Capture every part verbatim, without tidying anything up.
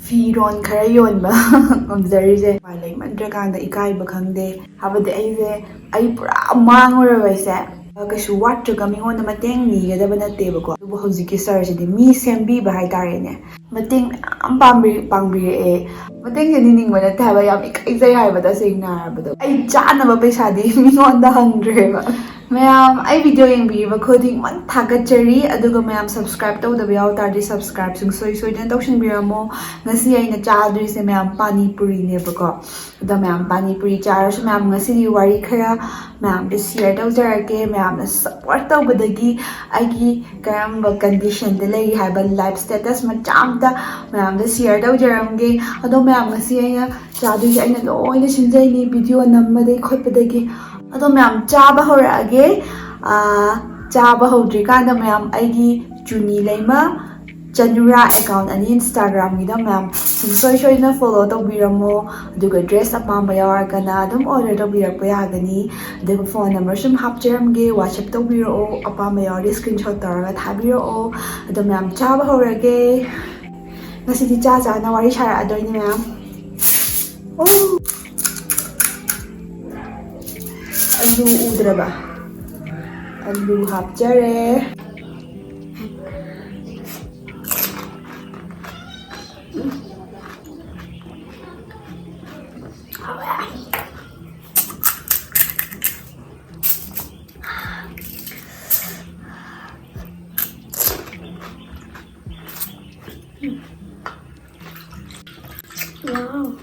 ꯐꯤꯔꯣꯟ ꯈꯔ ꯌꯣꯟꯕ ꯉꯝꯖꯔꯤꯁꯦ꯫ ꯎꯄꯥꯏ ꯂꯩꯃꯟꯗ꯭ꯔꯀꯥꯟꯗ ꯏꯀꯥꯏꯕ ꯈꯪꯗꯦ꯫ ꯍꯥꯏꯕꯗꯤ ꯑꯩꯁꯦ, ꯑꯩ ꯄꯨꯔꯥ ꯃꯥꯡꯉꯨꯔꯕ ꯑꯩꯁꯦ꯫ ꯀꯩꯁꯨ ꯋꯥꯠꯇ꯭ꯔꯒ ꯃꯤꯉꯣꯟꯗ ꯃꯇꯦꯡ ꯅꯤꯒꯗꯕ ꯅꯠꯇꯦꯕꯀꯣ꯫ ꯑꯗꯨꯕꯨ ꯍꯧꯖꯤꯛꯀꯤ ꯁꯥꯔꯁꯤꯗꯤ ꯃꯤ ꯁꯦꯝꯕꯤꯕ ꯍꯥꯏꯇꯥꯔꯦꯅꯦ꯫ ꯃꯇꯦꯡ ꯃꯌꯥꯝ ꯄꯥꯡꯕꯤ-, ꯄꯥꯡꯕꯤꯔꯛꯑꯦ꯫ ꯃꯇꯦꯡꯁꯦ ꯅꯤꯅꯤꯡꯕ ꯅꯠꯇꯦ ꯍꯥꯏꯕ, ꯌꯥꯝ ꯏꯀꯥꯏꯖꯩ ꯍꯥꯏꯕ ꯇꯁꯦꯡꯅ ꯍꯥꯏꯔꯕꯗ꯫ ꯑꯩ ꯆꯥꯅꯕ ꯄꯩꯁꯥꯗꯤ ꯃꯤꯉꯣꯟꯗ ꯍꯪꯗ꯭ꯔꯦꯕ꯫ ꯃꯌꯥꯝ ꯑꯩ ꯚꯤꯗꯤꯑꯣ ꯌꯦꯡꯕꯤꯔꯤꯕ ꯈꯨꯗꯤꯡꯃꯛ ꯊꯥꯒꯠꯆꯔꯤ, ꯑꯗꯨꯒ ꯃꯌꯥꯝ subscribe ꯇꯧꯗꯕ ꯌꯥꯎ ꯇꯥꯔꯗꯤ subscribe ꯁꯨꯡꯁꯣꯏ ꯁꯣꯏꯗꯅ ꯇꯧꯁꯤꯟꯕꯤꯔꯝꯃꯣ꯫ ꯉꯁꯤ ꯑꯩꯅ ꯆꯥꯗꯣꯏꯁꯦ ꯃꯌꯥꯝ ꯄꯥꯅꯤ ꯄꯨꯔꯤꯅꯦꯕꯀꯣ꯫ ꯑꯗꯣ ꯃꯌꯥꯝ ꯄꯥꯅꯤ ꯄꯨꯔꯤ ꯆꯥꯔꯁꯨ ꯃꯌꯥꯝ ꯉꯁꯤꯗꯤ ꯋꯥꯔꯤ ꯈꯔ ꯃꯌꯥꯝꯗ share ꯇꯧꯖꯔꯛꯀꯦ꯫ ꯃꯌꯥꯝꯅ support ꯇꯧꯕꯗꯒꯤ ꯑꯩꯒꯤ ꯀꯔꯝꯕ condition ꯗ ꯂꯩꯔꯤ ꯍꯥꯏꯕ life status ꯃꯆꯥ ꯑꯝꯇ ꯃꯌꯥꯝꯗ share ꯇꯧꯖꯔꯝꯒꯦ꯫ ꯑꯗꯣ ꯃꯌꯥꯝ ꯉꯁꯤ ꯑꯩꯅ ꯆꯥꯗꯣꯏꯁꯦ ꯑꯩꯅ ꯂꯣꯏꯅ ꯁꯤꯟꯖꯩꯅꯤ, ꯚꯤꯗꯤꯑꯣ ꯅꯝꯕꯗꯒꯤ ꯈꯣꯠꯄꯗꯒꯤ꯫ ꯑꯗꯣ ꯃꯌꯥꯝ ꯆꯥꯕ ꯍꯧꯔꯛꯑꯒꯦ꯫ ꯑꯥ, ꯆꯥꯕ ꯍꯧꯗ꯭ꯔꯤꯀꯥꯟꯗ ꯃꯌꯥꯝ ꯑꯩꯒꯤ ꯆꯨꯅꯤ ꯂꯩꯃ ꯆꯅꯨꯔꯥ account ꯑꯅꯤ Instagram ꯒꯤꯗ ꯃꯌꯥꯝ ꯁꯨꯡꯁꯣꯏ ꯁꯣꯏꯗꯅ follow ꯇꯧꯕꯤꯔꯝꯃꯣ꯫ ꯑꯗꯨꯒ dress ꯑꯄꯥꯝꯕ ꯌꯥꯎꯔꯒꯅ ꯑꯗꯨꯝ order ꯇꯧꯕꯤꯔꯛꯄ ꯌꯥꯒꯅꯤ꯫ ꯑꯗꯨꯒ phone number ꯁꯨꯝ ꯍꯥꯞꯆꯔꯝꯒꯦ, WhatsApp ꯇꯧꯕꯤꯔꯛꯑꯣ꯫ ꯑꯄꯥꯝꯕ ꯌꯥꯎꯔꯗꯤ screenshot ꯇꯧꯔꯒ ꯊꯥꯕꯤꯔꯛꯑꯣ꯫ ꯑꯗꯣ ꯃꯌꯥꯝ ꯆꯥꯕ ꯍꯧꯔꯒꯦ꯫ ꯉꯁꯤꯗꯤ ꯆꯥ ꯆꯥꯅ ꯋꯥꯔꯤ ꯁꯥꯔꯛꯑꯗꯣꯏꯅꯦ ꯃꯌꯥꯝ꯫ ꯑꯣ! ꯑꯂꯨ ꯎꯗ꯭ꯔꯕ? ꯑꯂꯨ ꯍꯥꯞꯆꯔꯦ꯫ Wow.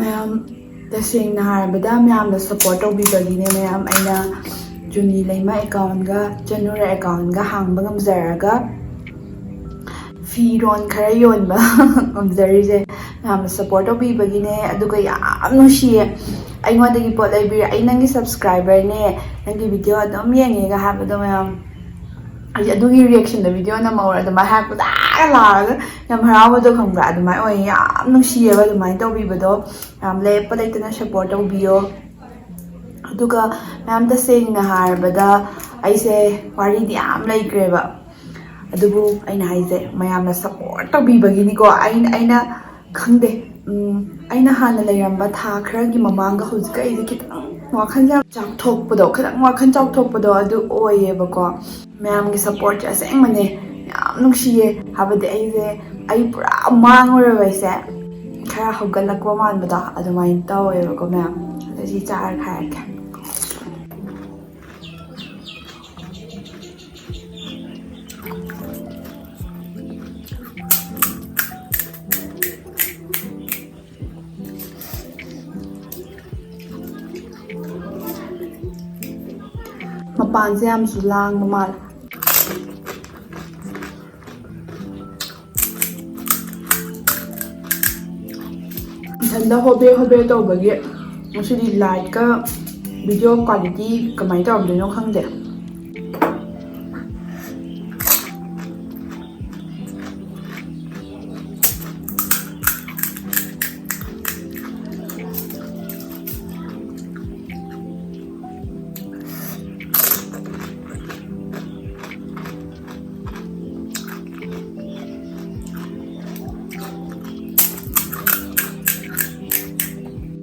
ꯃꯌꯥꯝ, ꯇꯁꯦꯡꯅ ꯍꯥꯏꯔꯕꯗ ꯃꯌꯥꯝꯅ ꯁꯞꯄꯣꯔꯠ ꯇꯧꯕꯤꯕꯒꯤꯅꯦ ꯃꯌꯥꯝ, ꯑꯩꯅ ꯖꯨꯅꯤ ꯂꯩꯃ ꯑꯦꯀꯥꯎꯟꯒ ꯆꯅꯨꯔ ꯑꯦꯀꯥꯎꯟꯒ ꯍꯥꯡꯕ ꯉꯝꯖꯔꯒ ꯐꯤꯔꯣꯟ ꯈꯔ ꯌꯣꯟꯕ ꯉꯝꯖꯔꯤꯁꯦ ꯃꯌꯥꯝꯅ ꯁꯞꯄꯣꯔꯠ ꯇꯧꯕꯤꯕꯒꯤꯅꯦ꯫ ꯑꯗꯨꯒ ꯌꯥꯝ ꯅꯨꯡꯁꯤꯌꯦ, ꯑꯩꯉꯣꯟꯗꯒꯤ ꯄꯣꯠ ꯂꯩꯕꯤꯔꯦ꯫ "ꯑꯩ ꯅꯪꯒꯤ ꯁꯕꯁꯀ꯭ꯔꯥꯏꯕꯔꯅꯦ, ꯅꯪꯒꯤ ꯚꯤꯗꯤꯑꯣ ꯑꯗꯨꯝ ꯌꯦꯡꯉꯦꯒ" ꯍꯥꯏꯕꯗꯣ ꯃꯌꯥꯝ, ꯑꯩ ꯑꯗꯨꯒꯤ ꯔꯤꯌꯦꯛꯁꯟꯗ ꯚꯤꯗꯤꯑꯣ ꯅꯝꯍꯧꯔꯦ꯫ ꯑꯗꯨꯃꯥꯏꯅ ꯍꯥꯏꯔꯛꯄꯗ ꯑꯥ ꯂꯥꯛꯑꯒ ꯌꯥꯝ ꯍꯔꯥꯎꯕꯗꯣ ꯈꯪꯕ꯭ꯔꯥ? ꯑꯗꯨꯃꯥꯏꯅ ꯑꯣꯏꯌꯦ꯫ ꯌꯥꯝ ꯅꯨꯡꯁꯤꯌꯦꯕ ꯑꯗꯨꯃꯥꯏꯅ ꯇꯧꯕꯤꯕꯗꯣ꯫ ꯌꯥꯝ ꯂꯦꯞꯄ ꯂꯩꯇꯅ ꯁꯞꯄꯣꯔꯠ ꯇꯧꯕꯤꯌꯣ꯫ ꯑꯗꯨꯒ ꯃꯌꯥꯝ, ꯇꯁꯦꯡꯅ ꯍꯥꯏꯔꯕꯗ ꯑꯩꯁꯦ ꯋꯥꯔꯤꯗꯤ ꯌꯥꯝ ꯂꯩꯈ꯭ꯔꯦꯕ, ꯑꯗꯨꯕꯨ ꯑꯩꯅ ꯍꯥꯏꯁꯦ ꯃꯌꯥꯝꯅ ꯁꯞꯄꯣꯔꯠ ꯇꯧꯕꯤꯕꯒꯤꯅꯤꯀꯣ꯫ ꯑꯩꯅ, ꯑꯩꯅ ꯈꯪꯗꯦ, ꯎꯝ, ꯑꯩꯅ ꯍꯥꯟꯅ ꯂꯩꯔꯝꯕ ꯊꯥ ꯈꯔꯒꯤ ꯃꯃꯥꯡꯒ ꯍꯧꯖꯤꯛꯀ ꯑꯩꯁꯦ ꯈꯤꯇꯪ ꯋꯥꯈꯜꯁꯦ ꯌꯥꯝ ꯆꯥꯎꯊꯣꯛꯄꯗꯣ, ꯈꯤꯇꯪ ꯋꯥꯈꯜ ꯆꯥꯎꯊꯣꯛꯄꯗꯣ ꯑꯗꯨ ꯑꯣꯏꯌꯦꯕꯀꯣ꯫ ꯃꯌꯥꯝꯒꯤ ꯁꯞꯄꯣꯔꯠꯁꯦ ꯑꯁꯦꯡꯕꯅꯦ ꯌꯥꯝ ꯅꯨꯡꯁꯤꯌꯦ꯫ ꯍꯥꯏꯕꯗꯤ ꯑꯩꯁꯦ, ꯑꯩ ꯄꯨꯔꯥ ꯃꯥꯡꯉꯨꯔꯕ ꯑꯩꯁꯦ ꯈꯔ ꯍꯧꯒꯠꯂꯛꯄ ꯃꯥꯟꯕꯗꯣ ꯑꯗꯨꯃꯥꯏꯅ ꯇꯧꯋꯦꯕꯀꯣ ꯃꯌꯥꯝ꯫ ꯑꯗꯣ ꯁꯤ ꯆꯥꯔꯒ ꯍꯥꯏꯔꯛꯀꯦ꯫ ꯃꯄꯥꯟꯁꯦ ꯌꯥꯝꯁꯨ ꯂꯥꯡꯕ ꯃꯥꯜꯂꯦ꯫ ꯏꯊꯟꯗ ꯍꯣꯕꯦ ꯍꯣꯕꯦ ꯇꯧꯕꯒꯤ ꯉꯁꯤꯗꯤ ꯂꯥꯏꯠꯀ ꯚꯤꯗꯤꯑꯣ ꯀ꯭ꯋꯥꯂꯤꯇꯤ ꯀꯃꯥꯏꯅ ꯇꯧꯔꯝꯗꯣꯏꯅꯣ ꯈꯪꯗꯦ꯫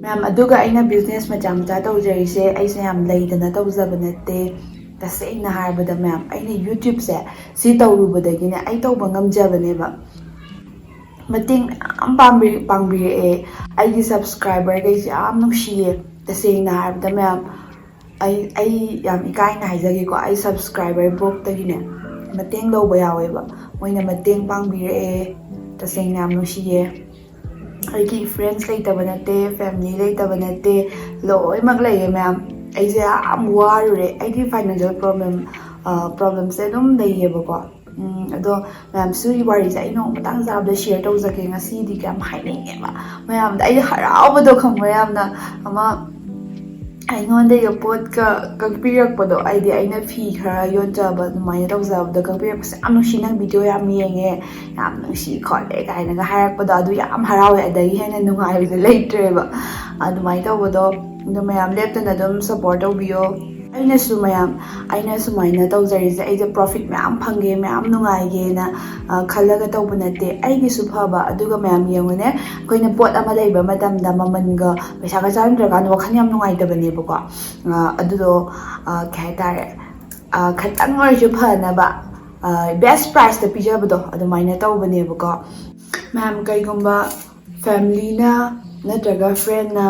ꯃꯌꯥꯝ, ꯑꯗꯨꯒ ꯑꯩꯅ ꯕꯤꯖꯤꯅꯦꯁ ꯃꯆꯥ ꯃꯆꯥ ꯇꯧꯖꯔꯤꯁꯦ ꯑꯩꯁꯦ ꯌꯥꯝ ꯂꯩꯗꯅ ꯇꯧꯖꯕ ꯅꯠꯇꯦ꯫ ꯇꯁꯦꯡꯅ ꯍꯥꯏꯔꯕꯗ ꯃꯌꯥꯝ, ꯑꯩꯅ ꯌꯨꯇ꯭ꯌꯨꯕꯁꯦ ꯁꯤ ꯇꯧꯔꯨꯕꯗꯒꯤꯅꯦ ꯑꯩ ꯇꯧꯕ ꯉꯝꯖꯕꯅꯦꯕ꯫ ꯃꯇꯦꯡ ꯃꯌꯥꯝ ꯄꯥꯡꯕꯤ-, ꯄꯥꯡꯕꯤꯔꯛꯑꯦ꯫ ꯑꯩꯒꯤ ꯁꯕꯁꯀ꯭ꯔꯥꯏꯕꯔꯈꯩꯁꯦ ꯌꯥꯝ ꯅꯨꯡꯁꯤꯌꯦ꯫ ꯇꯁꯦꯡꯅ ꯍꯥꯏꯔꯕꯗ ꯃꯌꯥꯝ, ꯑꯩ, ꯑꯩ ꯌꯥꯝ ꯏꯀꯥꯏꯅ ꯍꯥꯏꯖꯒꯦꯀꯣ, ꯑꯩ ꯁꯕꯁꯀ꯭ꯔꯥꯏꯕꯔ ꯕꯣꯛꯇꯒꯤꯅꯦ ꯃꯇꯦꯡ ꯂꯧꯕ ꯌꯥꯎꯋꯦꯕ꯫ ꯃꯣꯏꯅ ꯃꯇꯦꯡ ꯄꯥꯡꯕꯤꯔꯛꯑꯦ꯫ ꯇꯁꯦꯡꯅ ꯌꯥꯝ ꯅꯨꯡꯁꯤꯌꯦ꯫ ꯑꯩꯒꯤ friends ꯂꯩꯇꯕ ꯅꯠꯇꯦ, family ꯂꯩꯇꯕ ꯅꯠꯇꯦ, ꯂꯣꯏꯅꯃꯛ ꯂꯩꯌꯦ ꯃꯌꯥꯝ꯫ ꯑꯩꯁꯦ ꯌꯥꯝ ꯋꯥꯔꯨꯔꯦ꯫ ꯑꯩꯒꯤ financial problem, problemꯁꯦ ꯑꯗꯨꯝ ꯂꯩꯌꯦꯕꯀꯣ꯫ ꯎꯝ, ꯑꯗꯣ ꯃꯌꯥꯝ, ꯁꯤꯒꯤ ꯋꯥꯔꯤꯁꯦ ꯑꯩ ꯅꯣꯡꯃ ꯃꯇꯥꯡ ꯆꯥꯕꯗ share ꯇꯧꯖꯒꯦ꯫ ꯉꯁꯤꯗꯤ ꯌꯥꯝ ꯍꯥꯏꯅꯤꯡꯉꯦꯕ ꯃꯌꯥꯝꯗ꯫ ꯑꯩ ꯍꯔꯥꯎꯕꯗꯣ ꯈꯪꯕ꯭ꯔꯥ? ꯌꯥꯝꯅ ꯑꯃ ꯑꯩꯉꯣꯟꯗꯒꯤ ꯄꯣꯠꯀ ꯀꯛꯄꯤꯔꯛꯄꯗꯣ, ꯍꯥꯏꯗꯤ ꯑꯩꯅ ꯐꯤ ꯈꯔ ꯌꯣꯟꯖꯕ ꯑꯗꯨꯃꯥꯏꯅ ꯇꯧꯖꯕꯗꯣ ꯀꯛꯄꯤꯔꯛꯄꯁꯦ, "ꯌꯥꯝ ꯅꯨꯡꯁꯤ, ꯅꯪ video ꯌꯥꯝ ꯌꯦꯡꯉꯦ, ꯌꯥꯝ ꯅꯨꯡꯁꯤ ꯈꯣꯠꯂꯦ" ꯀꯥꯏꯅꯒ ꯍꯥꯏꯔꯛꯄꯗꯣ, ꯑꯗꯨ ꯌꯥꯝ ꯍꯔꯥꯎꯋꯦ꯫ ꯑꯗꯒꯤ ꯍꯦꯟꯅ ꯅꯨꯡꯉꯥꯏꯕꯁꯦ ꯂꯩꯇ꯭ꯔꯦꯕ꯫ ꯑꯗꯨꯃꯥꯏꯅ ꯇꯧꯕꯗꯣ, ꯑꯗꯣ ꯃꯌꯥꯝ ꯂꯦꯞꯇꯅ ꯑꯗꯨꯝ support ꯇꯧꯕꯤꯌꯣ꯫ ꯑꯩꯅꯁꯨ ꯃꯌꯥꯝ, ꯑꯩꯅ ꯁꯨꯃꯥꯏꯅ ꯇꯧꯖꯔꯤꯁꯦ, ꯑꯩꯁꯦ profit ꯃꯌꯥꯝ ꯐꯪꯒꯦ, ꯃꯌꯥꯝ ꯅꯨꯡꯉꯥꯏꯒꯦꯅ, ꯑ, ꯈꯜꯂꯒ ꯇꯧꯕ ꯅꯠꯇꯦ꯫ ꯑꯩꯒꯤꯁꯨ ꯐꯕ, ꯑꯗꯨꯒ ꯃꯌꯥꯝ ꯌꯦꯡꯉꯨꯅꯦ, ꯑꯩꯈꯣꯏꯅ ꯄꯣꯠ ꯑꯃ ꯂꯩꯕ ꯃꯇꯝꯗ ꯃꯃꯜꯒ ꯄꯩꯁꯥꯒ ꯆꯥꯟꯅꯗ꯭ꯔꯀꯥꯟꯗ ꯋꯥꯈꯜ ꯌꯥꯝ ꯅꯨꯡꯉꯥꯏꯇꯕꯅꯦꯕꯀꯣ꯫ ꯑ, ꯑꯗꯨꯗꯣ, ꯑ, ꯀꯩ ꯍꯥꯏꯇꯥꯔꯦ, ꯑ, ꯈꯤꯇꯪ ꯑꯣꯏꯔꯁꯨ ꯐꯅꯕ, ꯑ, best priceꯇ ꯄꯤꯖꯕꯗꯣ ꯑꯗꯨꯃꯥꯏꯅ ꯇꯧꯕꯅꯦꯕꯀꯣ꯫ ꯃꯌꯥꯝ, ꯀꯩꯒꯨꯝꯕ familyꯅ ꯅꯠꯇ꯭ꯔꯒ friendꯅ,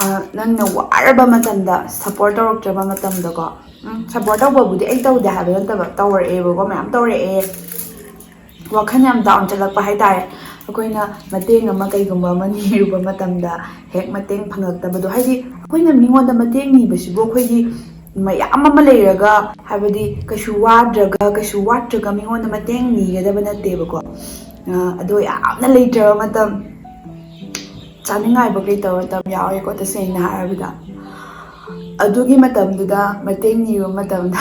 ꯑ, ꯅꯪꯅ ꯋꯥꯔꯕ ꯃꯇꯝꯗ support ꯇꯧꯔꯛꯇ꯭ꯔꯕ ꯃꯇꯝꯗꯀꯣ, ꯎꯝ, support ꯇꯧꯕꯕꯨꯗꯤ ꯑꯩ ꯇꯧꯗꯦ ꯍꯥꯏꯕ ꯅꯠꯇꯕ, ꯇꯧꯔꯛꯑꯦꯕꯀꯣ, ꯃꯌꯥꯝ ꯇꯧꯔꯛꯑꯦ꯫ ꯋꯥꯈꯜ ꯌꯥꯝ down ꯆꯠꯂꯛꯄ ꯍꯥꯏꯇꯥꯔꯦ꯫ ꯑꯩꯈꯣꯏꯅ ꯃꯇꯦꯡ ꯑꯃ ꯀꯩꯒꯨꯝꯕ ꯑꯃ ꯅꯤꯔꯨꯕ ꯃꯇꯝꯗ ꯍꯦꯛ ꯃꯇꯦꯡ ꯐꯪꯉꯛꯇꯕꯗꯣ, ꯍꯥꯏꯗꯤ ꯑꯩꯈꯣꯏꯅ ꯃꯤꯉꯣꯟꯗ ꯃꯇꯦꯡ ꯅꯤꯕꯁꯤꯕꯨ ꯑꯩꯈꯣꯏꯒꯤ ꯃꯌꯥꯝ ꯑꯃ ꯂꯩꯔꯒ, ꯍꯥꯏꯕꯗꯤ ꯀꯩꯁꯨ ꯋꯥꯗ꯭ꯔꯒ, ꯀꯩꯁꯨ ꯋꯥꯠꯇ꯭ꯔꯒ ꯃꯤꯉꯣꯟꯗ ꯃꯇꯦꯡ ꯅꯤꯒꯗꯕ ꯅꯠꯇꯦꯕꯀꯣ꯫ ꯑ, ꯑꯗꯣ ꯌꯥꯝꯅ ꯂꯩꯇ꯭ꯔꯕ ꯃꯇꯝ, ꯆꯥꯅꯤꯡꯉꯥꯏꯕꯨꯛ ꯂꯩꯇꯕ ꯃꯇꯝ ꯌꯥꯎꯋꯦꯀꯣ, ꯇꯁꯦꯡꯅ ꯍꯥꯏꯔꯕꯗ꯫ ꯑꯗꯨꯒꯤ ꯃꯇꯝꯗꯨꯗ ꯃꯇꯦꯡ ꯅꯤꯕ ꯃꯇꯝꯗ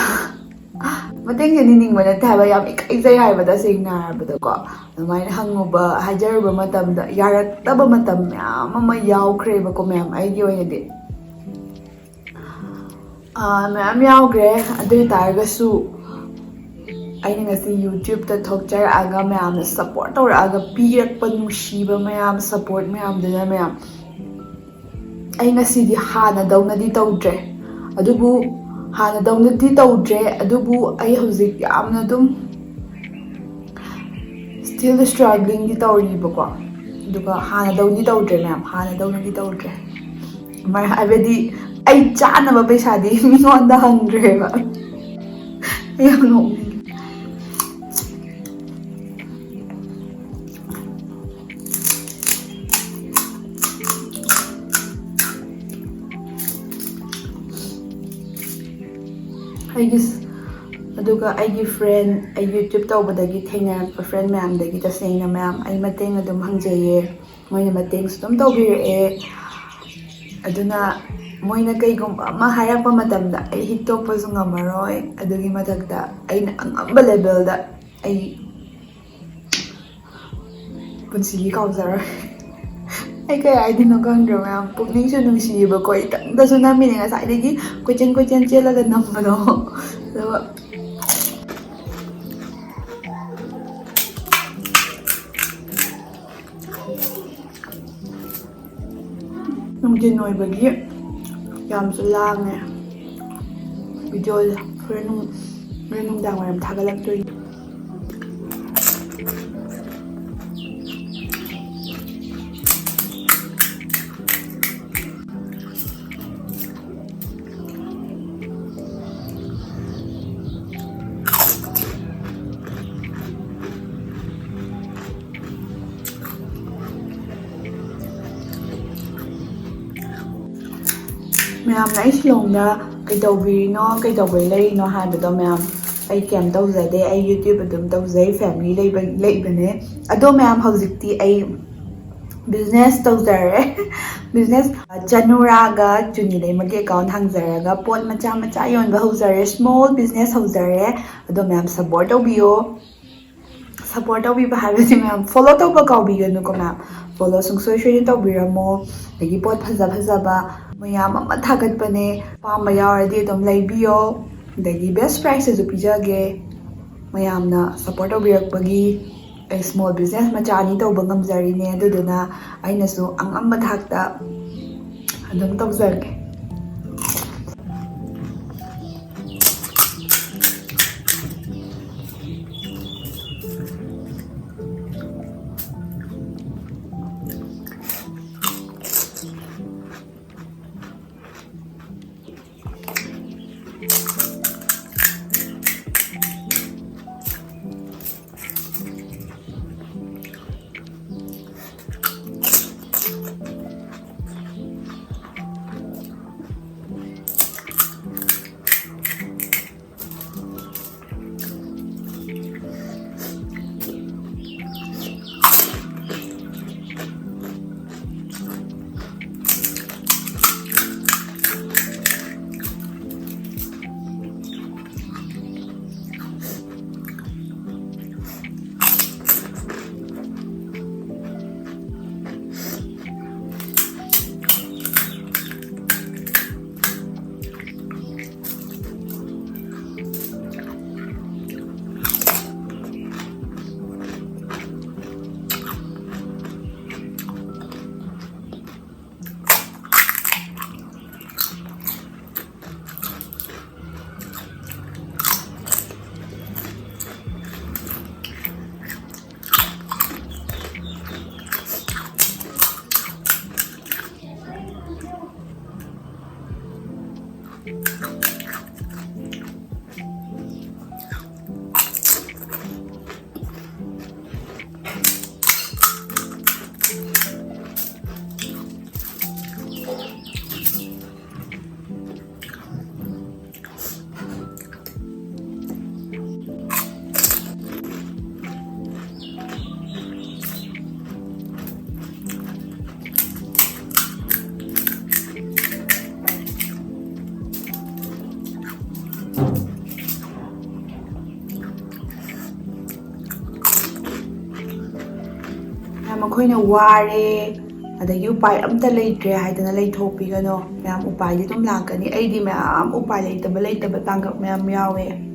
ꯃꯇꯦꯡꯁꯦ ꯅꯤꯅꯤꯡꯕ ꯅꯠꯇꯦ ꯍꯥꯏꯕ, ꯌꯥꯝ ꯏꯀꯥꯏꯖꯩ ꯍꯥꯏꯕ, ꯇꯁꯦꯡꯅ ꯍꯥꯏꯔꯕꯗꯀꯣ꯫ ꯑꯗꯨꯃꯥꯏꯅ ꯍꯪꯉꯨꯕ, ꯍꯥꯏꯖꯔꯨꯕ ꯃꯇꯝꯗ ꯌꯥꯔꯛꯇꯕ ꯃꯇꯝ ꯃꯌꯥꯝ ꯑꯃ ꯌꯥꯎꯈ꯭ꯔꯦꯕꯀꯣ, ꯃꯌꯥꯝ, ꯑꯩꯒꯤ ꯑꯣꯏꯅꯗꯤ꯫ ꯑꯥ, ꯃꯌꯥꯝ ꯌꯥꯎꯈ꯭ꯔꯦ꯫ ꯑꯗꯨ ꯑꯣꯏ ꯇꯥꯔꯒꯁꯨ ꯑꯩꯅ ꯉꯁꯤ YouTubeꯇ ꯊꯣꯛꯆꯔꯛꯑꯒ ꯃꯌꯥꯝꯅ support ꯇꯧꯔꯛꯑꯒ ꯄꯤꯔꯛꯄ ꯅꯨꯡꯁꯤꯕ ꯃꯌꯥꯝ, support ꯃꯌꯥꯝꯗꯨꯅ, ꯃꯌꯥꯝ, ꯑꯩ ꯉꯁꯤꯗꯤ ꯍꯥꯟꯅꯗꯧꯅꯗꯤ ꯇꯧꯗ꯭ꯔꯦ꯫ ꯑꯗꯨꯕꯨ ꯍꯥꯟꯅꯗꯧꯅꯗꯤ ꯇꯧꯗ꯭ꯔꯦ, ꯑꯗꯨꯕꯨ ꯑꯩ ꯍꯧꯖꯤꯛ ꯌꯥꯝꯅ ꯑꯗꯨꯝ still strugglingꯗꯤ ꯇꯧꯔꯤꯕꯀꯣ꯫ ꯑꯗꯨꯒ ꯍꯥꯟꯅꯗꯧꯅꯗꯤ ꯇꯧꯗ꯭ꯔꯦ ꯃꯌꯥꯝ, ꯍꯥꯟꯅꯗꯧꯅꯗꯤ ꯇꯧꯗ꯭ꯔꯦ꯫ ꯃꯔ-, ꯍꯥꯏꯕꯗꯤ ꯑꯩ ꯆꯥꯅꯕ ꯄꯩꯁꯥꯗꯤ ꯃꯤꯉꯣꯟꯗ ꯍꯪꯗ꯭ꯔꯦꯕ꯫ ꯑꯩ ꯌꯥꯝ ꯅꯣꯛꯅꯤꯡꯉꯦ꯫ ꯑꯩꯒꯤ ꯑꯗꯨꯒ ꯑꯩꯒꯤ ꯐ꯭ꯔꯦꯟ, ꯑꯩ ꯌꯨꯇ꯭ꯌꯨꯕ ꯇꯧꯕꯗꯒꯤ ꯊꯦꯡꯅꯔꯛꯄ ꯐ꯭ꯔꯦꯟ ꯃꯌꯥꯝꯗꯒꯤ ꯇꯁꯦꯡꯅ ꯃꯌꯥꯝ ꯑꯩ ꯃꯇꯦꯡ ꯑꯗꯨꯝ ꯍꯪꯖꯩꯌꯦ꯫ ꯃꯣꯏꯅ ꯃꯇꯦꯡꯁꯨ ꯑꯗꯨꯝ ꯇꯧꯕꯤꯔꯛꯑꯦ꯫ ꯑꯗꯨꯅ ꯃꯣꯏꯅ ꯀꯩꯒꯨꯝꯕ ꯑꯃ ꯍꯥꯏꯔꯛꯄ ꯃꯇꯝꯗ ꯑꯩ ꯍꯤꯛꯇꯣꯛꯄꯁꯨ ꯉꯝꯃꯔꯣꯏ꯫ ꯑꯗꯨꯒꯤ ꯃꯊꯛꯇ ꯑꯩꯅ ꯑꯉꯝꯕ ꯂꯦꯚꯦꯜꯗ ꯑꯩ ꯄꯨꯟꯁꯤꯒꯤ ꯀꯥꯎꯖꯔꯣꯏ꯫ ꯑꯩ ꯀꯩ ꯍꯥꯏꯗꯣꯏꯅꯣ ꯈꯪꯗ꯭ꯔꯦ ꯃꯌꯥꯝ꯫ ꯄꯨꯛꯅꯤꯡꯁꯨ ꯅꯨꯡꯁꯤꯌꯦꯕꯀꯣ꯫ ꯏꯊꯟꯇꯁꯨ ꯅꯝꯃꯤꯅꯦ ꯉꯁꯥꯏꯗꯒꯤ ꯀꯣꯏꯆꯦꯟ ꯀꯣꯏꯆꯦꯟ ꯆꯦꯜꯂꯒ ꯅꯝꯕꯗꯣ꯫ ꯑꯗꯨꯒ ꯅꯨꯡꯊꯤꯟ ꯑꯣꯏꯕꯒꯤ ꯌꯥꯝꯁꯨ ꯂꯥꯡꯉꯦ꯫ ꯚꯤꯗꯤꯑꯣꯁꯦ ꯍꯣꯔꯦꯟ ꯅꯨꯡ-, ꯍꯣꯔꯦꯟ ꯅꯨꯡꯗꯥꯡ ꯋꯥꯏꯔꯝ ꯊꯥꯒꯠꯂꯛꯇꯣꯏꯅꯦ꯫ ꯃꯌꯥꯝꯅ ꯑꯩ ꯁꯤꯂꯣꯡꯗ ꯀꯩꯗꯧꯕꯤꯔꯤꯅꯣ, ꯀꯩꯗꯧꯕꯩ ꯂꯩꯔꯤꯅꯣ ꯍꯥꯏꯕꯗꯣ, ꯃꯌꯥꯝ, ꯑꯩ ꯀꯩꯝ ꯇꯧꯖꯗꯦ꯫ ꯑꯩ ꯌꯨꯇ꯭ꯌꯨꯕ ꯑꯗꯨꯝ ꯇꯧꯖꯩ, ꯐꯦꯃꯤꯂꯤ ꯂꯩꯕ, ꯂꯩꯕꯅꯦ꯫ ꯑꯗꯣ ꯃꯌꯥꯝ, ꯍꯧꯖꯤꯛꯇꯤ ꯑꯩ ꯕꯤꯖꯤꯅꯦꯁ ꯇꯧꯖꯔꯦ꯫ ꯕꯤꯖꯤꯅꯦꯁ, ꯆꯅꯨꯔꯥꯒ ꯆꯨꯅꯤꯂꯩꯃꯒꯤ ꯑꯦꯀꯥꯎꯟ ꯍꯥꯡꯖꯔꯒ ꯄꯣꯠ ꯃꯆꯥ ꯃꯆꯥ ꯌꯣꯟꯕ ꯍꯧꯖꯔꯦ, ꯁ꯭ꯃꯣꯜ ꯕꯤꯖꯤꯅꯦꯁ ꯍꯧꯖꯔꯦ꯫ ꯑꯗꯣ ꯃꯌꯥꯝ ꯁꯞꯄꯣꯔꯠ ꯇꯧꯕꯤꯌꯣ꯫ ꯁꯞꯄꯣꯔꯠ ꯇꯧꯕꯤꯕ ꯍꯥꯏꯕꯁꯤ ꯃꯌꯥꯝ ꯐꯣꯂꯣ ꯇꯧꯕ ꯀꯥꯎꯕꯤꯒꯅꯨꯀꯣ ꯃꯌꯥꯝ꯫ ꯐꯣꯂꯣ ꯁꯨꯡꯁꯣꯏ ꯁꯣꯏꯗꯅ ꯇꯧꯕꯤꯔꯝꯃꯣ꯫ ꯑꯗꯒꯤ ꯄꯣꯠ ꯐꯖ ꯐꯖꯕ ꯃꯌꯥꯝ ꯑꯃ ꯊꯥꯒꯠꯄꯅꯦ, ꯑꯄꯥꯝꯕ ꯌꯥꯎꯔꯗꯤ ꯑꯗꯨꯝ ꯂꯩꯕꯤꯌꯣ꯫ ꯑꯗꯒꯤ ꯕꯦꯁ ꯄ꯭ꯔꯥꯏꯁꯇꯁꯨ ꯄꯤꯖꯒꯦ꯫ ꯃꯌꯥꯝꯅ ꯁꯞꯄꯣꯔꯠ ꯇꯧꯕꯤꯔꯛꯄꯒꯤ ꯑꯩ ꯁ꯭ꯃꯣꯜ ꯕꯤꯖꯤꯅꯦꯁ ꯃꯆꯥ ꯑꯅꯤ ꯇꯧꯕ ꯉꯝꯖꯔꯤꯅꯦ꯫ ꯑꯗꯨꯗꯨꯅ ꯑꯩꯅꯁꯨ ꯑꯉꯝꯕ ꯊꯥꯛꯇ ꯑꯗꯨꯝ ꯇꯧꯖꯔꯒꯦ꯫ ꯃꯈꯣꯏꯅ ꯋꯥꯔꯦ, ꯑꯗꯒꯤ ꯎꯄꯥꯏ ꯑꯝꯇ ꯂꯩꯇ꯭ꯔꯦ ꯍꯥꯏꯗꯅ ꯂꯩꯊꯣꯛꯄꯤꯒꯅꯣ꯫ ꯃꯌꯥꯝ ꯎꯄꯥꯏꯗꯤ ꯑꯗꯨꯝ ꯂꯥꯛꯀꯅꯤ꯫ ꯑꯩꯗꯤ ꯃꯌꯥꯝ ꯎꯄꯥꯏ ꯂꯩꯇꯕ, ꯂꯩꯇꯕ ꯇꯥꯡꯀꯛ ꯃꯌꯥꯝ ꯌꯥꯎꯋꯦ꯫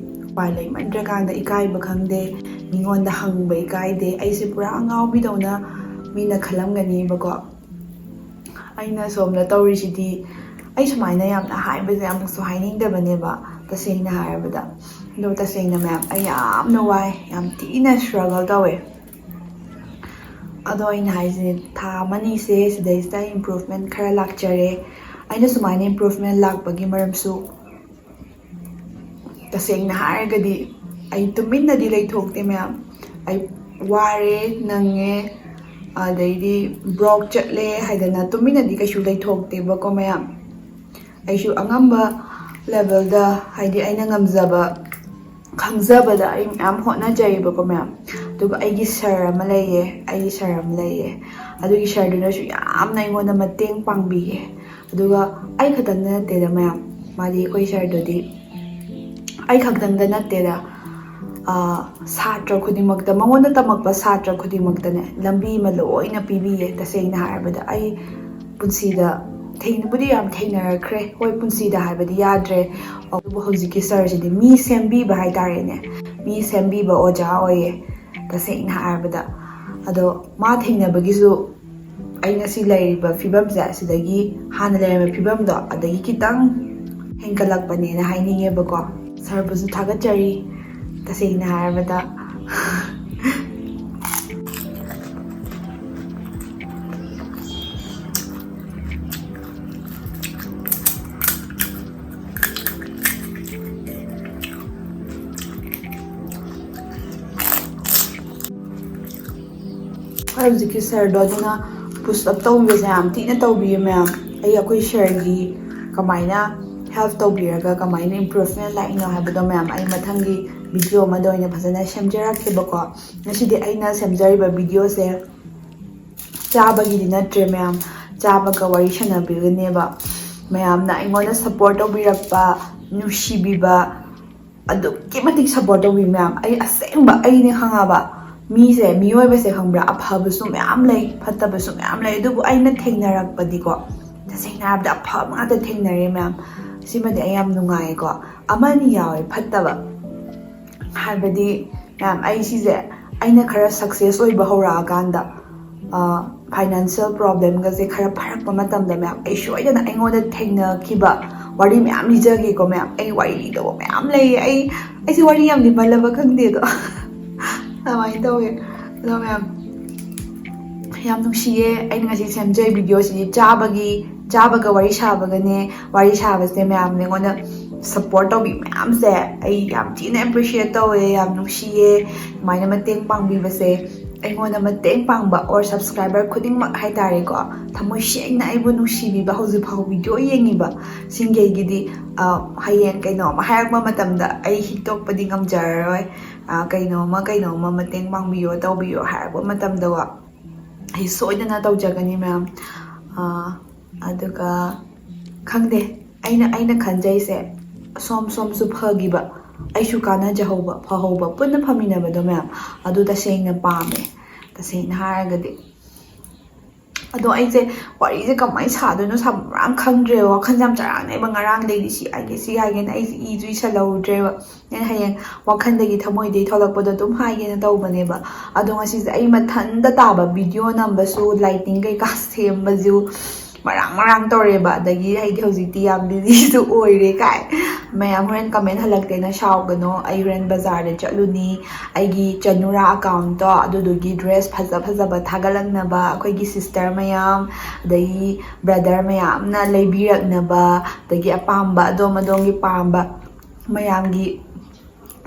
ꯎꯄꯥꯏ ꯂꯩꯃꯟꯗ꯭ꯔꯀꯥꯟꯗ ꯏꯀꯥꯏꯕ ꯈꯪꯗꯦ, ꯃꯤꯉꯣꯟꯗ ꯍꯪꯕ ꯏꯀꯥꯏꯗꯦ꯫ ꯑꯩꯁꯦ ꯄꯨꯔꯥ ꯑꯉꯥꯎꯕꯤꯗꯧꯅ ꯃꯤꯅ ꯈꯜꯂꯝꯒꯅꯤꯕꯀꯣ꯫ ꯑꯩꯅ ꯁꯣꯝꯗ ꯇꯧꯔꯤꯁꯤꯗꯤ, ꯑꯩ ꯁꯨꯃꯥꯏꯅ ꯌꯥꯝꯅ ꯍꯥꯏꯕꯁꯦ ꯑꯃꯨꯛꯁꯨ ꯍꯥꯏꯅꯤꯡꯗꯕꯅꯦꯕ, ꯇꯁꯦꯡꯅ ꯍꯥꯏꯔꯕꯗ꯫ ꯑꯗꯣ ꯇꯁꯦꯡꯅ ꯃꯌꯥꯝ, ꯑꯩ ꯌꯥꯝꯅ ꯋꯥꯏ, ꯌꯥꯝ ꯊꯤꯅ struggle ꯇꯧꯋꯦ꯫ ꯑꯗꯣ ꯑꯩꯅ ꯍꯥꯏꯁꯦ, ꯊꯥ ꯑꯃꯅꯤꯁꯦ ꯁꯤꯗꯩꯁꯤꯗ improvement ꯈꯔ ꯂꯥꯛꯆꯔꯦ꯫ ꯑꯩꯅ ꯁꯨꯃꯥꯏꯅ improvement ꯂꯥꯛꯄꯒꯤ ꯃꯔꯝꯁꯨ, ꯇꯁꯦꯡꯅ ꯍꯥꯏꯔꯒꯗꯤ, ꯑꯩ ꯇꯨꯃꯤꯟꯅꯗꯤ ꯂꯩꯊꯣꯛꯇꯦ ꯃꯌꯥꯝ꯫ ꯑꯩ ꯋꯥꯔꯦ, ꯅꯪꯉꯦ, ꯑꯗꯩꯗꯤ broke ꯆꯠꯂꯦ ꯍꯥꯏꯗꯅ ꯇꯨꯃꯤꯟꯅꯗꯤ ꯀꯩꯁꯨ ꯂꯩꯊꯣꯛꯇꯦꯕꯀꯣ ꯃꯌꯥꯝ꯫ ꯑꯩꯁꯨ ꯑꯉꯝꯕ levelꯗ, ꯍꯥꯏꯗꯤ ꯑꯩꯅ ꯉꯝꯖꯕ, ꯈꯪꯖꯕꯗ ꯑꯩ ꯃꯌꯥꯝ ꯍꯣꯠꯅꯖꯩꯌꯦꯕꯀꯣ ꯃꯌꯥꯝ꯫ ꯑꯗꯨꯒ ꯑꯩꯒꯤ sir ꯑꯃ ꯂꯩꯌꯦ, ꯑꯩꯒꯤ sir ꯑꯃ ꯂꯩꯌꯦ꯫ ꯑꯗꯨꯒꯤ sirꯗꯨꯅꯁꯨ ꯌꯥꯝꯅ ꯑꯩꯉꯣꯟꯗ ꯃꯇꯦꯡ ꯄꯥꯡꯕꯤꯌꯦ꯫ ꯑꯗꯨꯒ ꯑꯩ ꯈꯛꯇꯪꯗ ꯅꯠꯇꯦꯗ ꯃꯌꯥꯝ, ꯃꯥꯗꯤ, ꯑꯩꯈꯣꯏ sirꯗꯨꯗꯤ ꯑꯩ ꯈꯛꯇꯪꯗ ꯅꯠꯇꯦꯗ, ꯑꯥ, ꯁꯥꯇ꯭ꯔ ꯈꯨꯗꯤꯡꯃꯛꯇ, ꯃꯉꯣꯟꯗ ꯇꯝꯃꯛꯄ ꯁꯥꯇ꯭ꯔ ꯈꯨꯗꯤꯡꯃꯛꯇꯅꯦ ꯂꯝꯕꯤ ꯑꯃ ꯂꯣꯏꯅ ꯄꯤꯕꯤꯌꯦ꯫ ꯇꯁꯦꯡꯅ ꯍꯥꯏꯔꯕꯗ, ꯑꯩ ꯄꯨꯟꯁꯤꯗ ꯊꯦꯡꯅꯕꯨꯗꯤ ꯌꯥꯝ ꯊꯦꯡꯅꯔꯛꯈ꯭ꯔꯦ, ꯍꯣꯏ, ꯄꯨꯟꯁꯤꯗ ꯍꯥꯏꯕꯗꯤ ꯌꯥꯗ꯭ꯔꯦ, ꯑꯗꯨꯕꯨ ꯍꯧꯖꯤꯛꯀꯤ sirꯁꯤꯗꯤ ꯃꯤ ꯁꯦꯝꯕꯤꯕ ꯍꯥꯏꯇꯥꯔꯦꯅꯦ, ꯃꯤ ꯁꯦꯝꯕꯤꯕ ꯑꯣꯖꯥ ꯑꯣꯏꯌꯦ꯫ ꯇꯁꯦꯡꯅ ꯍꯥꯏꯔꯕꯗ, ꯑꯗꯣ ꯃꯥ ꯊꯦꯡꯅꯕꯒꯤꯁꯨ ꯑꯩ ꯉꯁꯤ ꯂꯩꯔꯤꯕ ꯐꯤꯕꯝꯁꯦ, ꯑꯁꯤꯗꯒꯤ, ꯍꯥꯟꯅ ꯂꯩꯔꯝꯕ ꯐꯤꯕꯝꯗꯣ, ꯑꯗꯒꯤ ꯈꯤꯇꯪ ꯍꯦꯟꯒꯠꯂꯛꯄꯅꯦꯅ ꯍꯥꯏꯅꯤꯡꯉꯦꯕꯀꯣ꯫ Sirꯕꯨꯁꯨ ꯊꯥꯒꯠꯆꯔꯤ, ꯇꯁꯦꯡꯅ ꯍꯥꯏꯔꯕꯗ꯫ ꯍꯣꯏ, ꯍꯧꯖꯤꯛꯀꯤ sirꯗꯣ ꯑꯗꯨꯅ push up ꯇꯧꯕꯤꯕꯁꯦ ꯌꯥꯝ ꯊꯤꯅ ꯇꯧꯕꯤꯌꯦ ꯃꯌꯥꯝ꯫ ꯑꯩ ꯑꯩꯈꯣꯏ sirꯒꯤ ꯀꯃꯥꯏꯅ help ꯇꯧꯕꯤꯔꯒ ꯀꯃꯥꯏꯅ improvement ꯂꯥꯛꯏꯅꯣ ꯍꯥꯏꯕꯗꯣ ꯃꯌꯥꯝ ꯑꯩ ꯃꯊꯪꯒꯤ video ꯑꯃꯗ ꯑꯣꯏꯅ ꯐꯖꯅ ꯁꯦꯝꯖꯔꯛꯀꯦꯕꯀꯣ꯫ ꯉꯁꯤꯗꯤ ꯑꯩꯅ ꯁꯦꯝꯖꯔꯤꯕ videoꯁꯦ ꯆꯥꯕꯒꯤꯗꯤ ꯅꯠꯇ꯭ꯔꯦ ꯃꯌꯥꯝ, ꯆꯥꯕꯒ ꯋꯥꯔꯤ ꯁꯥꯟꯅꯕꯤꯒꯅꯦꯕ꯫ ꯃꯌꯥꯝꯅ ꯑꯩꯉꯣꯟꯗ support ꯇꯧꯕꯤꯔꯛꯄ, ꯅꯨꯡꯁꯤꯕꯤꯕ, ꯑꯗꯨꯛꯀꯤ ꯃꯇꯤꯛ support ꯇꯧꯕꯤ ꯃꯌꯥꯝ꯫ ꯑꯩ ꯑꯁꯦꯡꯕ ꯑꯩꯅꯦ ꯈꯪꯉꯕ, ꯃꯤꯁꯦ, ꯃꯤꯑꯣꯏꯕꯁꯦ ꯈꯪꯕ꯭ꯔꯥ, ꯑꯐꯕꯁꯨ ꯃꯌꯥꯝ ꯂꯩ, ꯐꯠꯇꯕꯁꯨ ꯃꯌꯥꯝ ꯂꯩ꯫ ꯑꯗꯨꯕꯨ ꯑꯩꯅ ꯊꯦꯡꯅꯔꯛꯄꯗꯤꯀꯣ, ꯇꯁꯦꯡꯅ ꯍꯥꯏꯔꯕꯗ ꯑꯐꯕ ꯉꯥꯛꯇ ꯊꯦꯡꯅꯔꯦ ꯃꯌꯥꯝ꯫ ꯁꯤꯃꯗꯤ ꯑꯩ ꯌꯥꯝ ꯅꯨꯡꯉꯥꯏꯀꯣ꯫ ꯑꯃꯅꯤ ꯌꯥꯎꯋꯦ ꯐꯠꯇꯕ, ꯍꯥꯏꯕꯗꯤ ꯃꯌꯥꯝ, ꯑꯩ ꯁꯤꯁꯦ, ꯑꯩꯅ ꯈꯔ ꯁꯛꯁꯦꯁ ꯑꯣꯏꯕ ꯍꯧꯔꯛꯑꯀꯥꯟꯗ, ꯐꯥꯏꯅꯥꯟꯁꯤꯌꯦꯜ ꯄ꯭ꯔꯣꯕ꯭ꯂꯦꯝꯒꯁꯦ ꯈꯔ ꯐꯔꯛꯄ ꯃꯇꯝꯗ ꯃꯌꯥꯝ, ꯑꯩ ꯁꯣꯏꯗꯅ ꯑꯩꯉꯣꯟꯗ ꯊꯦꯡꯅꯈꯤꯕ ꯋꯥꯔꯤ ꯃꯌꯥꯝ ꯂꯤꯖꯒꯦꯀꯣ ꯃꯌꯥꯝ꯫ ꯑꯩ ꯋꯥꯔꯤ ꯂꯤꯗꯧꯕ ꯃꯌꯥꯝ ꯂꯩꯌꯦ꯫ ꯑꯩ, ꯑꯩꯁꯦ ꯋꯥꯔꯤ ꯌꯥꯝ ꯂꯤꯃꯜꯂꯕ ꯈꯪꯗꯦ ꯑꯗꯣ꯫ ꯑꯗꯨꯃꯥꯏꯅ ꯇꯧꯋꯦ꯫ ꯑꯗꯣ ꯃꯌꯥꯝ, ꯌꯥꯝ ꯅꯨꯡꯁꯤꯌꯦ꯫ ꯑꯩꯅ ꯉꯁꯤ ꯁꯦꯝꯖꯔꯤ ꯚꯤꯗꯤꯑꯣꯁꯤꯗꯤ ꯆꯥꯕꯒꯤ, ꯆꯥꯕꯒ ꯋꯥꯔꯤ ꯁꯥꯕꯒꯅꯦ꯫ ꯋꯥꯔꯤ ꯁꯥꯕꯁꯦ ꯃꯌꯥꯝꯅ ꯑꯩꯉꯣꯟꯗ ꯁꯞꯄꯣꯔꯠ ꯇꯧꯕꯤ ꯃꯌꯥꯝꯁꯦ ꯑꯩ ꯌꯥꯝ ꯊꯤꯅ ꯑꯦꯄ꯭ꯔꯤꯁꯤꯌꯦꯠ ꯇꯧꯋꯦ, ꯌꯥꯝ ꯅꯨꯡꯁꯤꯌꯦ꯫ ꯑꯗꯨꯃꯥꯏꯅ ꯃꯇꯦꯡ ꯄꯥꯡꯕꯤꯕꯁꯦ, ꯑꯩꯉꯣꯟꯗ ꯃꯇꯦꯡ ꯄꯥꯡꯕ ꯑꯣꯔ ꯁꯕꯁꯀ꯭ꯔꯥꯏꯕꯔ ꯈꯨꯗꯤꯡꯃꯛ ꯍꯥꯏꯇꯥꯔꯦꯀꯣ, ꯊꯃꯣꯏ ꯁꯦꯡꯅ ꯑꯩꯕꯨ ꯅꯨꯡꯁꯤꯕꯤꯕ, ꯍꯧꯖꯤꯛ ꯐꯥꯎ ꯚꯤꯗꯤꯑꯣ ꯌꯦꯡꯉꯤꯕ ꯁꯤꯡꯈꯩꯒꯤꯗꯤ, ꯑ, ꯍꯌꯦꯡ ꯀꯩꯅꯣꯝꯃ ꯍꯥꯏꯔꯛꯄ ꯃꯇꯝꯗ ꯑꯩ ꯍꯤꯛꯇꯣꯛꯄꯗꯤ ꯉꯝꯖꯔꯔꯣꯏ꯫ ꯑ, ꯀꯩꯅꯣꯝꯃ, ꯀꯩꯅꯣꯝꯃ ꯃꯇꯦꯡ ꯄꯥꯡꯕꯤꯌꯣ, ꯇꯧꯕꯤꯌꯣ ꯍꯥꯏꯔꯛꯄ ꯃꯇꯝꯗꯀꯣ, ꯑꯩ ꯁꯣꯏꯗꯅ ꯇꯧꯖꯒꯅꯤ ꯃꯌꯥꯝ꯫ ꯑ, ꯑꯗꯨꯒ ꯈꯪꯗꯦ, ꯑꯩꯅ, ꯑꯩꯅ ꯈꯟꯖꯩꯁꯦ, ꯁꯣꯝ ꯁꯣꯝꯁꯨ ꯐꯈꯤꯕ, ꯑꯩꯁꯨ ꯀꯥꯟꯅꯖꯍꯧꯕ, ꯐꯍꯧꯕ, ꯄꯨꯟꯅ ꯐꯃꯤꯟꯅꯕꯗꯣ ꯃꯌꯥꯝ, ꯑꯗꯨ ꯇꯁꯦꯡꯅ ꯄꯥꯝꯃꯦ, ꯇꯁꯦꯡꯅ ꯍꯥꯏꯔꯒꯗꯤ꯫ ꯑꯗꯣ ꯑꯩꯁꯦ ꯋꯥꯔꯤꯁꯦ ꯀꯃꯥꯏꯅ ꯁꯥꯗꯣꯏꯅꯣ, ꯁꯥꯕ ꯃꯔꯥꯡ ꯈꯪꯗ꯭ꯔꯦꯕ, ꯋꯥꯈꯜꯁꯦ ꯌꯥꯝ ꯆꯔꯥꯡꯅꯩꯕ꯫ ꯉꯔꯥꯡꯗꯩꯗꯤ ꯁꯤ ꯍꯥꯏꯒꯦ, ꯁꯤ ꯍꯥꯏꯒꯦꯅ ꯑꯩꯁꯦ ꯏꯁꯨ ꯏꯁꯜꯍꯧꯗ꯭ꯔꯦꯕ꯫ ꯑꯩꯅ ꯍꯌꯦꯡ ꯋꯥꯈꯜꯗꯒꯤ, ꯊꯃꯣꯏꯗꯒꯤ ꯊꯣꯛꯂꯛꯄꯗꯣ ꯑꯗꯨꯝ ꯍꯥꯏꯒꯦꯅ ꯇꯧꯕꯅꯦꯕ꯫ ꯑꯗꯣ ꯉꯁꯤꯁꯦ ꯑꯩ ꯃꯊꯟꯇ ꯇꯥꯕ, ꯚꯤꯗꯤꯑꯣ ꯅꯝꯕꯁꯨ, ꯂꯥꯏꯇꯤꯡ ꯀꯩꯀꯥ ꯁꯦꯝꯕꯁꯨ ꯃꯔꯥꯡ ꯃꯔꯥꯡ ꯇꯧꯔꯦꯕ꯫ ꯑꯗꯒꯤ ꯑꯩꯗꯤ ꯍꯧꯖꯤꯛꯇꯤ ꯌꯥꯝ ꯕꯤꯖꯤꯁꯨ ꯑꯣꯏꯔꯦ ꯀꯥꯏ꯫ ꯃꯌꯥꯝ ꯍꯣꯔꯦꯟ ꯀꯃꯦꯟ ꯍꯜꯂꯛꯇꯦꯅ ꯁꯥꯎꯒꯅꯣ꯫ ꯑꯩ ꯍꯣꯔꯦꯟ ꯕꯖꯥꯔꯗ ꯆꯠꯂꯨꯅꯤ, ꯑꯩꯒꯤ ꯆꯅꯨꯔꯥ ꯑꯦꯀꯥꯎꯟꯇꯣ ꯑꯗꯨꯗꯨꯒꯤ ꯗ꯭ꯔꯦꯁ ꯐꯖ ꯐꯖꯕ ꯊꯥꯒꯠꯂꯛꯅꯕ꯫ ꯑꯩꯈꯣꯏꯒꯤ ꯁꯤꯁꯇꯔ ꯃꯌꯥꯝ, ꯑꯗꯒꯤ ꯕ꯭ꯔꯗꯔ ꯃꯌꯥꯝꯅ ꯂꯩꯕꯤꯔꯛꯅꯕ, ꯑꯗꯒꯤ ꯑꯄꯥꯝꯕ, ꯑꯗꯣꯝ ꯑꯗꯣꯝꯒꯤ ꯄꯥꯝꯕ ꯃꯌꯥꯝꯒꯤ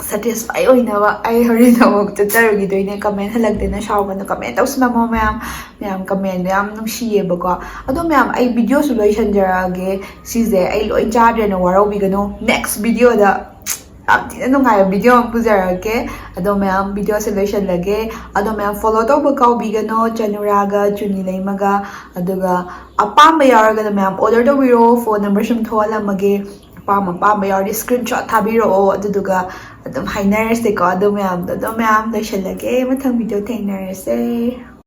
ꯁꯦꯇꯤꯁꯐꯥꯏ ꯑꯣꯏꯅꯕ ꯑꯩ ꯍꯣꯔꯦꯟ ꯑꯃꯨꯛ ꯆꯠꯆꯔꯨꯈꯤꯗꯣꯏꯅꯦ꯫ ꯀꯃꯦꯟ ꯍꯜꯂꯛꯇꯦꯅ ꯁꯥꯎꯒꯅꯨ, ꯀꯃꯦꯟ ꯇꯧꯁꯤꯜꯂꯝꯃꯣ ꯃꯌꯥꯝ꯫ ꯃꯌꯥꯝ ꯀꯃꯦꯟꯗꯣ ꯌꯥꯝ ꯅꯨꯡꯁꯤꯌꯦꯕꯀꯣ꯫ ꯑꯗꯣ ꯃꯌꯥꯝ, ꯑꯩ ꯚꯤꯗꯤꯑꯣꯁꯨ ꯂꯣꯏꯁꯟꯖꯔꯛꯑꯒꯦ꯫ ꯁꯤꯁꯦ ꯑꯩ ꯂꯣꯏ ꯆꯥꯗ꯭ꯔꯦꯅ ꯋꯥꯔꯧꯕꯤꯒꯅꯨ꯫ ꯅꯦꯛꯁ ꯚꯤꯗꯤꯑꯣꯗ ꯌꯥꯝ ꯊꯤꯅ ꯅꯨꯡꯉꯥꯏꯕ ꯚꯤꯗꯤꯑꯣ ꯑꯃ ꯄꯨꯖꯔꯛꯀꯦ꯫ ꯑꯗꯣ ꯃꯌꯥꯝ, ꯚꯤꯗꯤꯑꯣꯁꯦ ꯂꯣꯏꯁꯜꯂꯒꯦ꯫ ꯑꯗꯣ ꯃꯌꯥꯝ, ꯐꯣꯂꯣ ꯇꯧꯕ ꯀꯥꯎꯕꯤꯒꯅꯣ, ꯆꯅꯨꯔꯥꯒ ꯆꯨꯅꯤ ꯂꯩꯃꯒ꯫ ꯑꯗꯨꯒ ꯑꯄꯥꯝꯕ ꯌꯥꯎꯔꯒꯅ ꯃꯌꯥꯝ ꯑꯣꯔꯗꯔ ꯇꯧꯕꯤꯔꯛꯑꯣ꯫ ꯐꯣꯟ ꯅꯝꯕꯔ ꯁꯨꯝ ꯊꯣꯛꯍꯜꯂꯝꯃꯒꯦ꯫ ꯑꯄꯥꯝꯕ, ꯑꯄꯥꯝꯕ ꯌꯥꯎꯔꯗꯤ ꯁ꯭ꯀ꯭ꯔꯤꯟ ꯁꯣꯠ ꯊꯥꯕꯤꯔꯛꯑꯣ꯫ ꯑꯗꯨꯗꯨꯒ ꯑꯗꯨꯝ ꯍꯥꯏꯅꯔꯁꯦꯀꯣ ꯑꯗꯨ ꯃꯌꯥꯝꯗꯣ꯫ ꯑꯗꯣ ꯃꯌꯥꯝ ꯂꯣꯏꯁꯤꯜꯂꯒꯦ, ꯃꯊꯪ video ꯊꯦꯡꯅꯔꯁꯦ꯫